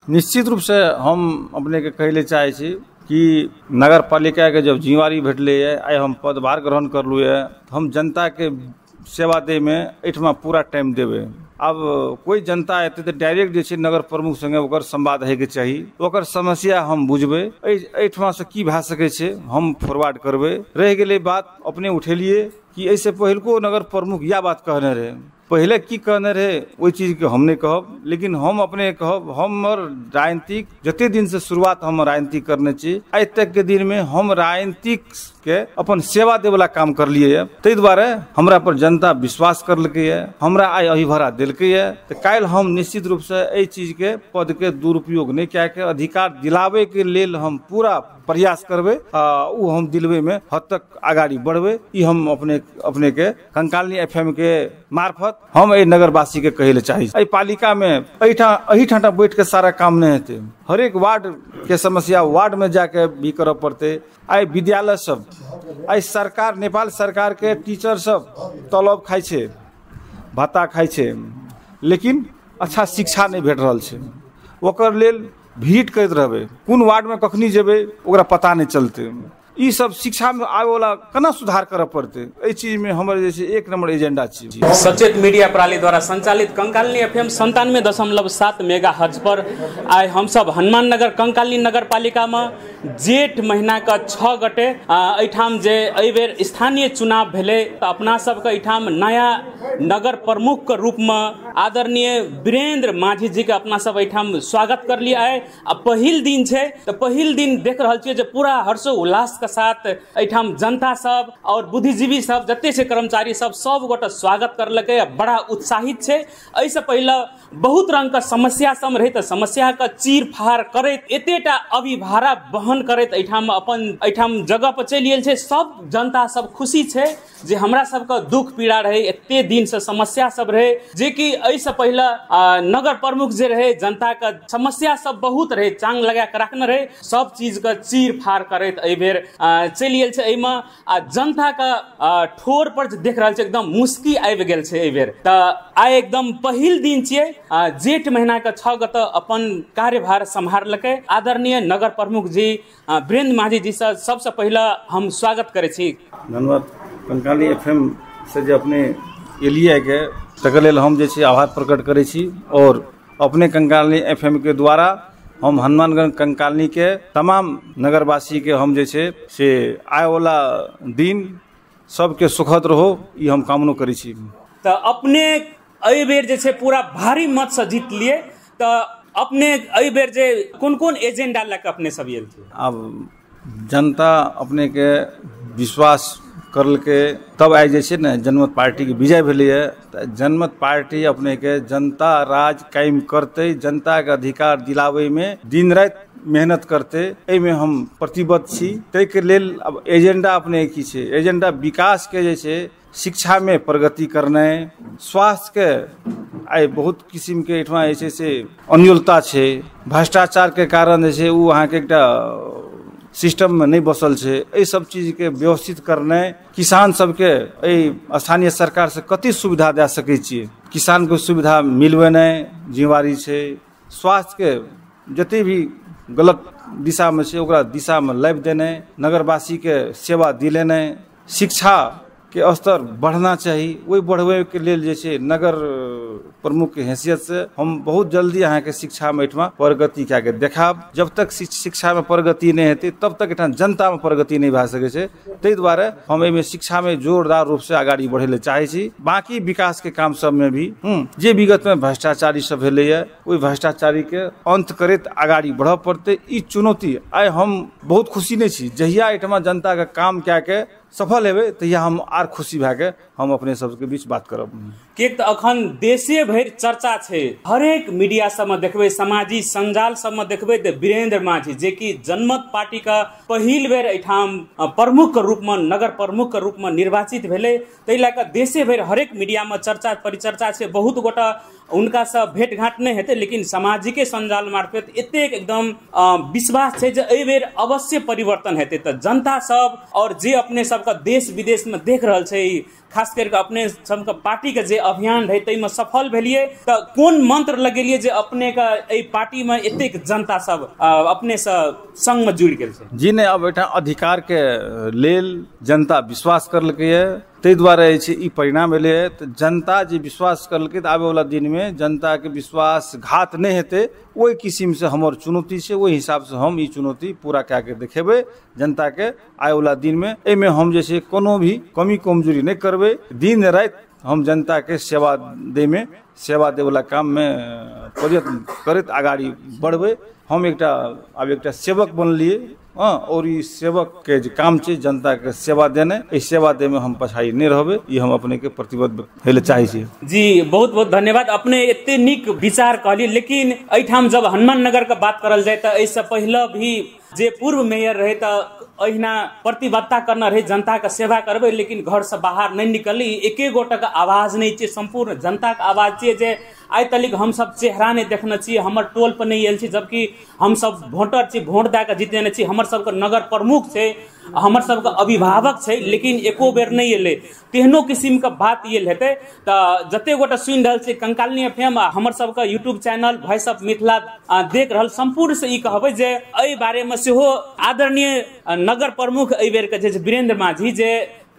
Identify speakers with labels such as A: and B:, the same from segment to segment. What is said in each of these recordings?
A: निश्चित रूपसँ हम अपनेके कहै लए चाहै छी कि नगर पालिकाके जब जिम्मेवारी भेटलैए, आइ हम पदभार ग्रहण करलहुँ यऽ, हम जनताके सेवा दैमे एहिठमा पूरा टाइम देबै। आब कोइ जनता एतै तऽ डायरेक्ट जे छै नगर प्रमुख संगे ओकर संवाद होइके चाही, ओकर समस्या हम बुझबै, एहिठमासँ की भए सकै छै हम फॉरवर्ड करबै। रहि गेलै बात, अपने उठेलियै कि एहिसँ पहिलको नगर प्रमुख इएह बात कहने रहै। पहिले की कहने रहै ओहि चीजके हम नहि कहब, लेकिन हम अपने कहब, हमर राजनीतिक जते दिनसँ शुरुआत हम राजनीति करने छी, आइ तकके दिनमे हम राजनीतिकके अपन सेवा देवला काम करलियै। ताहि दुआरे हमरा पर जनता विश्वास करलकैए, हमरा आइ अभिभारा देलकैए। तऽ काल्हि हम निश्चित रूपसँ एहि चीजके पदके दुरुपयोग नहि कए के अधिकार दिलाबैके लेल हम पूरा प्रयास करबै आ ओ हम दिलबैमे हद तक अगाडि बढ़बै। ई हम अपनेके कंकालिनी एफएम के मार्फत हम एहि नगरवासीके कहै लए चाहै छी। एहि पालिकामे एहिठाम बैठ के सारा काम नहि हेतै, हरेक वार्ड के समस्या वार्ड में जाके भी करऽ पड़तै। आइ विद्यालय सब, आइ सरकार, नेपाल सरकार के टीचर सब तलब खाइ छै, भत्ता खाइ छै, लेकिन अच्छा शिक्षा नहि भेट रहल छै। ओकर लेल भीट करैत रहबै, कोन वार्डमे कखनी जेबै ओकरा पता नहि चलतै। ई सब शिक्षामे आबैवला केना सुधार करऽ पड़तै, एहि चीजमे हमर जे छै एक नम्बर एजेंडा छी।
B: सचेत मीडिया प्रणाली द्वारा संचालित कंकालिनी एफएम 97.7 मेगा हर्ज पर आइ हमसब हनुमाननगर कंकालिनी नगर पालिकामे जेठ महीनाके 6 गते एहिठाम जे एहिबेर स्थानीय चुनाव भेलै तऽ अपना सबके एहिठाम नया नगर प्रमुखके रूपमे आदरणीय वीरेंद्र माझी जी के अपना सब एहिठाम स्वागत करलियै। आइ आ पहिल दिन छै तऽ पहिल दिन देख रहल छियै जे पूरा हर्षो उल्लास के साथ एहिठाम जनता सब और बुद्धिजीवी सब जते छै कर्मचारी सब सब गोटा स्वागत करलकै आ बड़ा उत्साहित छै। एहिसँ पहिले बहुत रंग के समस्या सब रहे तऽ समस्या के चीर फाड़ करैत एतेटा अभिभारा वहन करैत एहिठाम अपन एहिठाम जगह पर चलि गेल छै। सब जनता सब खुशी छै जे हमरा सबके दुख पीड़ा रहे, एते दिन से समस्या सब रहे, जे कि एहिसँ पहिले नगर प्रमुख जे रहे जनता के समस्या सब बहुत रहे, चांग लगा के रखने रहे, सब चीज के चीर फाड़ करैत एहिबेर चलि गेल छै। एहिमे आ जनता के ठोर पर जे देख रहल छै एकदम मुस्की आबि गेल छै एहिबेर। तऽ आइ एकदम पहिल दिन छियै, जेठ महीना के 6 गते अपन कार्यभार सम्हारलकै आदरणीय नगर प्रमुख जी वीरेंद्र माझी जी से सबसे पहिले हम स्वागत करै छी।
A: धन्यवाद। कंकालिनी एफएम से जे अपने एलियै के तकर लेल हम जे छै आभार प्रकट करै छी और अपने कंकालिनी एफएम के द्वारा हम हनुमानगंज कंकालिनी के तमाम नगरवासी के हम जे छै से आयवला दिन सबके सुखद रहो, ई हम कामनो करै छी।
B: तऽ अपने एहिबेर जे छै पूरा भारी मत से जीत लिए, तऽ अपने एहिबेर जे कोन कोन एजेंडा लऽ कऽ अपने सब आयल छी?
A: आब जनता अपने के विश्वास करलकै तब आइ जे छै ने जनमत पार्टीके विजय भेलैए। तऽ जनमत पार्टी अपनेके जनता राज कायम करतै, जनताके अधिकार दिलाबैमे दिन राति मेहनत करतै, एहिमे हम प्रतिबद्ध छी। ताहिके लेल अब एजेंडा अपने की छै, एजेंडा विकासके जे छै शिक्षामे प्रगति करनाइ, स्वास्थ्यके आइ बहुत किसिमके एहिठमा जे छै से अन्योलता छै, भ्रष्टाचारके कारण जे छै ओ अहाँके एकटा सिस्टममे नहि बसल छै, एहि सब चीजके व्यवस्थित करनाइ, किसान सबके एहि स्थानीय सरकारसँ कते सुविधा दए सकै छियै, किसानके सुविधा मिलबेनाइ जिम्मेवारी छै, स्वास्थ्यके जते भी गलत दिशामे छै ओकरा दिशामे लाबि देनाइ, नगरवासीके सेवा दिलेनाइ, शिक्षाके स्तर बढ़ना चाही, ओहि बढ़बैके लेल जे छै नगर प्रमुखके हैसियतसँ हम बहुत जल्दी अहाँके शिक्षामे एहिठमा प्रगति कए के देखाब। जब तक शिक्षामे प्रगति नहि हेतै तब तक एहिठाम जनतामे प्रगति नहि भए सकै छै। ताहि दुआरे हम एहिमे शिक्षामे जोरदार रूपसँ अगाडि बढ़ै लए चाहै छी। बाँकी विकासके काम सबमे भी जे विगतमे भ्रष्टाचारी सब भेलैए ओहि भ्रष्टाचारीके अन्त करैत अगाडि बढ़ऽ पड़तै। ई चुनौती आइ हम बहुत खुशी नहि छी, जहिया एहिठमा जनताके काम कए के सफल हेबै तहिया हम आर खुशी भए के हम अपने सबके बीच बात करब।
B: किएक तऽ अखन देशे भरि चर्चा छै, हरेक मीडिया सबमे देखबै, सामाजिक संजाल सबमे देखबै तऽ वीरेंद्र माझी जे कि जनमत पार्टी के पहिल बेर एहिठाम प्रमुख के रूपमे नगर प्रमुख के रूपमे निर्वाचित भेलै, ताहि लए कऽ देशे भरि हरेक मीडियामे चर्चा परिचर्चा छै। बहुत गोटा हुनकासँ भेट घाँट नहि हेतै, लेकिन सामाजिके सञ्जाल मार्फत एतेक एकदम विश्वास छै जे एहि बेर अवश्य परिवर्तन हेतै। तऽ जनता सब और जे अपने सबके देश विदेशमे देख रहल छै, खास करके अपने सबके पार्टीके जे अभियान रहै ताहिमे सफल भेलियै, तऽ कोन मंत्र लगेलियै जे अपनेके एहि पार्टीमे एतेक जनता सब अपनेसँ संगमे जुड़ि गेल छै?
A: जी नहि, अब एहिठाम अधिकारके लेल जनता विश्वास करलकैए, ताहि दुआरे जे छै ई परिणाम एलैए। तऽ जनता जे विश्वास करलकै तऽ आबैवला दिनमे जनताके विश्वासघात नहि हेतै, ओहि किसिमसँ हमर चुनौती छै, ओहि हिसाबसँ हम ई चुनौती पूरा कए के देखेबै जनताके आबैवला दिनमे। एहिमे हम जे छै कोनो भी कमी कमजोरी नहि करबै, दिन राति हम जनताके सेवा दैमे, सेवा दैवला काममे प्रयत्न करैत अगाडि बढ़बै। हम एकटा आब एकटा सेवक बनलियै हँ, और ई सेवकके जे काम छै जनताके सेवा देनाइ, एहि सेवा दैमे हम पछाड़ी नहि रहबै, ई हम अपनेके प्रतिबद्ध होइ लए चाहै छी।
B: जी बहुत बहुत धन्यवाद, अपने एते नीक विचार कहलियै। लेकिन एहिठाम जब हनुमान नगर के बात करल जाय तऽ एहिसँ पहिले भी जे पूर्व मेयर रहे तऽ अहिना प्रतिबद्धता करना रहे जनता के सेवा करबै, लेकिन घर से बाहर नहि निकलली। एके गोटा के आवाज नहि छै, सम्पूर्ण जनता के आवाज छै जे आइ तलिक हमसब चेहरा नहि देखने छी, हमर टोल पर नहि आयल छी, जबकि हमसब वोटर छी, वोट दए कऽ जीतेने छी, हमर सबके नगर प्रमुख छै, हमर सबके अभिभावक छै, लेकिन एको बेर नहि एलै। तेहनो किसिमके बात आयल हेतै। तऽ जते गोटा सुनि रहल छै कंकालिनी एफएम आ हमर सबके YouTube channel voice of Mithila देख रहल सम्पूर्ण से ई कहबै जे एहि बारेमे सेहो आदरणीय नगर प्रमुख एहि बेरके जे वीरेंद्र माझी जे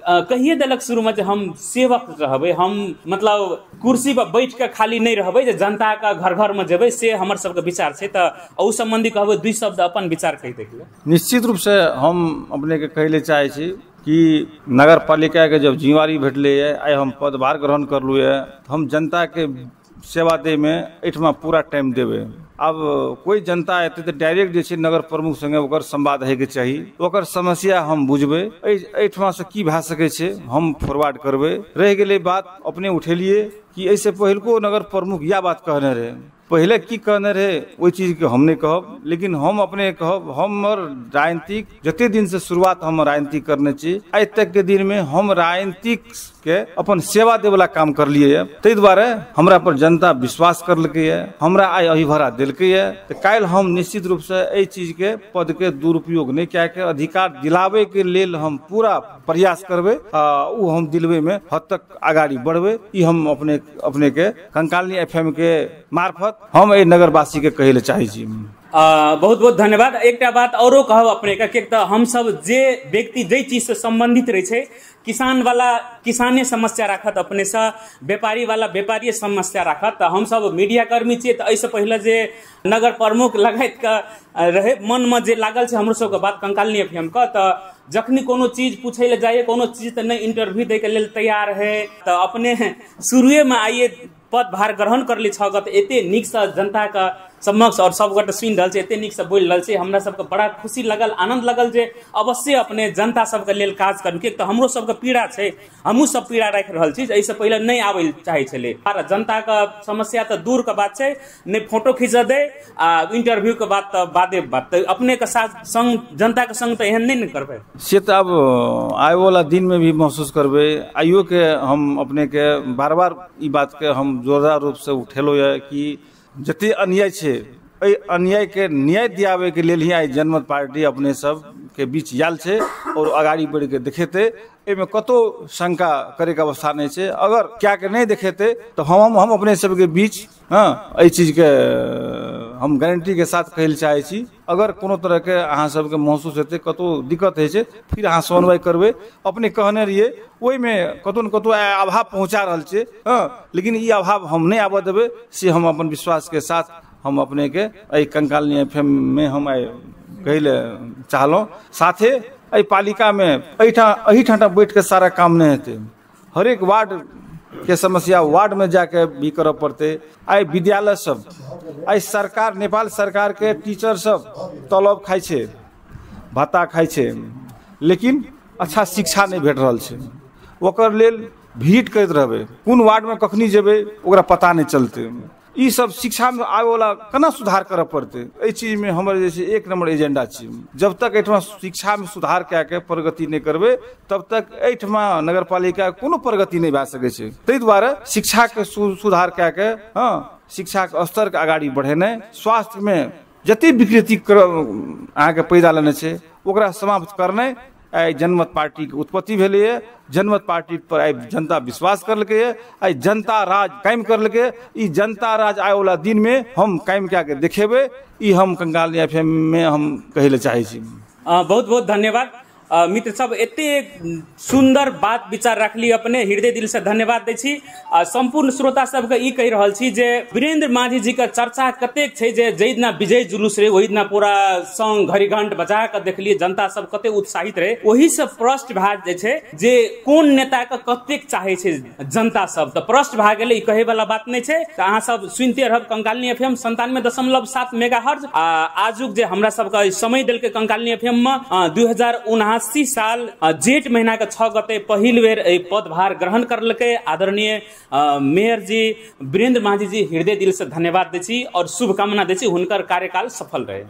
B: कहिए देलक शुरूमे जे हम सेवक रहबै, हम मतलब कुर्सी पर बैठ के खाली नहि रहबै, जे जनताके घर घरमे जेबै, से हमर सबके विचार छै। तऽ ओहि सम्बन्धी कहबै दुई शब्द अपन विचार कहि दैके लेल।
A: निश्चित रूपसँ हम अपनेके कहै लए चाहै छी कि नगर पालिकाके जब जिम्मेवारी भेटलैए, आइ हम पदभार ग्रहण करलहुँ यऽ, हम जनताके सेवा दैमे एहिठमा पूरा टाइम देबै। अब कोइ जनता एतै तऽ डायरेक्ट जे छै नगर प्रमुख संगे ओकर संवाद होइके चाही, ओकर समस्या हम बुझबै, एहिठमासँ की भए सकै छै हम फॉरवर्ड करबै। रहि गेलै बात, अपने उठेलियै कि एहिसँ पहिलको नगर प्रमुख इएह बात कहने रहै, पहिले की कहने रहै ओहि चीजके हम नहि कहब, लेकिन हम अपने कहब हमर राजनीतिक जते दिनसँ शुरुआत हम राजनीति करने छी, आइ तकके दिनमे हम राजनीतिक के अपन सेवा देवला काम करलियै, ताहि दुआरे हमरा पर जनता विश्वास करलकैए, हमरा आइ अभिभरा देलकैए। तऽ काल्हि हम निश्चित रूपसँ एहि चीजके पदके दुरुपयोग नहि कए के अधिकार दिलाबैके लेल हम पूरा प्रयास करबै आ ओ हम दिलबैमे हद तक अगाडि बढ़बै। ई हम अपने अपनेके कंकालिनी एफएम के मार्फत हम एहि नगरवासीके कहै लए चाहै छी।
B: बहुत बहुत धन्यवाद। एकटा बात औरो कहब अपने के, तऽ हमसब जे व्यक्ति जाहि चीजसँ सम्बन्धित रहै छै, किसान वाला किसाने समस्या राखत अपनेसँ, व्यापारी वाला व्यापारिये समस्या राखत, तऽ हमसब मीडिया कर्मी छियै, तऽ एहिसँ पहिले जे नगर प्रमुख लगाइत के रहे मनमे जे लागल छै हमरो सबके बात कंकालिनी एफएम के, तऽ जखनी कोनो चीज पूछै लए जाइए, कोनो चीज तऽ नहि इंटरव्यू दैके लेल तैयार है, तऽ अपने शुरुएमे आइए पदभार ग्रहण करली 6 गते, एते नीकसँ जनताके समक्ष और सब गोटे सुनि रहल छै, एते नीकसँ बोलि रहल छै, हमरा सबके बड़ा खुशी लगल, आनंद लगल जे अवश्य अपने जनता सबके लेल काज करू। किएक तऽ हमरो सबके पीड़ा छै, हमहूँ सब पीड़ा राखि रहल छी, एहिसँ पहिले नहि आबै चाहै छलै। जनताके समस्या तऽ दूरके बात छै, नहि फोटो खींचऽ दै आ इंटरव्यूके बात तऽ बादे बात, तऽ अपनेके साथ संग जनताके संग तऽ एहन नहि ने करबै।
A: से तऽ आब आबैवला दिनमे भी महसूस करबै। आइयोके हम अपनेके बार बार ई बातके हम जोरदार रूपसँ उठेलहुँ यऽ कि जते अन्याय छै एहि अन्यायके न्याय दियाबैके लेल ही आइ जनमत पार्टी अपने सबके बीच आयल छै और अगाड़ी बढ़िके देखेतै। एहिमे कतहु शंका करैके अवस्था नहि छै। अगर कए के नहि देखेतै तऽ हम अपने सबके बीच हँ एहि चीजके हम गारंटीके साथ कहै लए चाहै छी, अगर कोनो तरहके अहाँ सबके महसूस हेतै, कतहु दिक्कत होइ छै, फिर अहाँ समन्वय करबै। अपने कहने रहियै ओहिमे कतहु ने कतहु अभाव पहुँचा रहल छै हँ, लेकिन ई अभाव हम नहि आबऽ देबै, से हम अपन विश्वासके साथ हम अपनेके एहि कंकालिनी एफएम मे हम आइ कहै लए चाहलहुँ। साथे एहि पालिकामे एहिठाम बैठ के सारा काम नहि हेतै, हरेक वार्ड के समस्या वार्ड में जाके भी करऽ पड़तै। आइ विद्यालय सब, आइ सरकार नेपाल सरकार के टीचर सब तलब खाइ छै, भत्ता खाइ छै, लेकिन अच्छा शिक्षा नहि भेट रहल छै। ओकर लेल भीड़ करैत रहबै, कोन वार्डमे कखनी जेबै ओकरा पता नहि चलतै। ई सब शिक्षामे आबैवला केना सुधार करऽ पड़तै, एहि चीजमे हमर जे छै 1 नम्बर एजेंडा छी। जब तक एहिठमा शिक्षामे सुधार कए के प्रगति नहि करबै तब तक एहिठमा नगरपालिका कोनो प्रगति नहि भए सकै छै। ताहि दुआरे शिक्षाके सुधार कए के, हँ, शिक्षाके स्तरके अगाडि बढ़ेनाइ, स्वास्थ्यमे जते विकृति अहाँके पैदा लेने छै ओकरा समाप्त करनाइ। आइ जनमत पार्टीके उत्पत्ति भेलैए, जनमत पार्टी पर आइ जनता विश्वास करलकैए, आइ जनता राज कायम करलकै। ई जनता राज आबैवला दिनमे हम कायम कए के देखेबै, ई हम कंकालिनी एफएम मे हम कहै लए चाहै छी।
B: बहुत बहुत धन्यवाद मित्र सब, एते सुंदर बात विचार रखली अपने, हृदय दिल से धन्यवाद दै छी। आ संपूर्ण श्रोता सबके ई कहि रहल छी जे वीरेंद्र माझी जी के चर्चा कतेक छै जे जै दिना विजय जुलूस रहे ओहि दिना पूरा संग घड़ी घंट बजा के देखलिए जनता सब कते उत्साहित रहे। ओही से प्रश्न भए जाइ छै जे कोन नेता के कतेक चाहे छै जनता सब, तऽ प्रश्न भए गेलै, ई कहै वाला बात नहि छै। तऽ अहाँ सब सुनते रहब कंकालिनी एफएम 97.7 मेगाहर्ट्ज। आ आजुक जे हमरा सबके समय देलकै कंकालिनी एफएम में 2079 साल जेठ महीना के 6 गते पहिल बेर एहि पदभार ग्रहण करलकै आदरणीय मेयर जी वीरेंद्र माझी जी, हृदय दिल से धन्यवाद दै छी और शुभकामना दै छी, हुनकर कार्यकाल सफल रहे।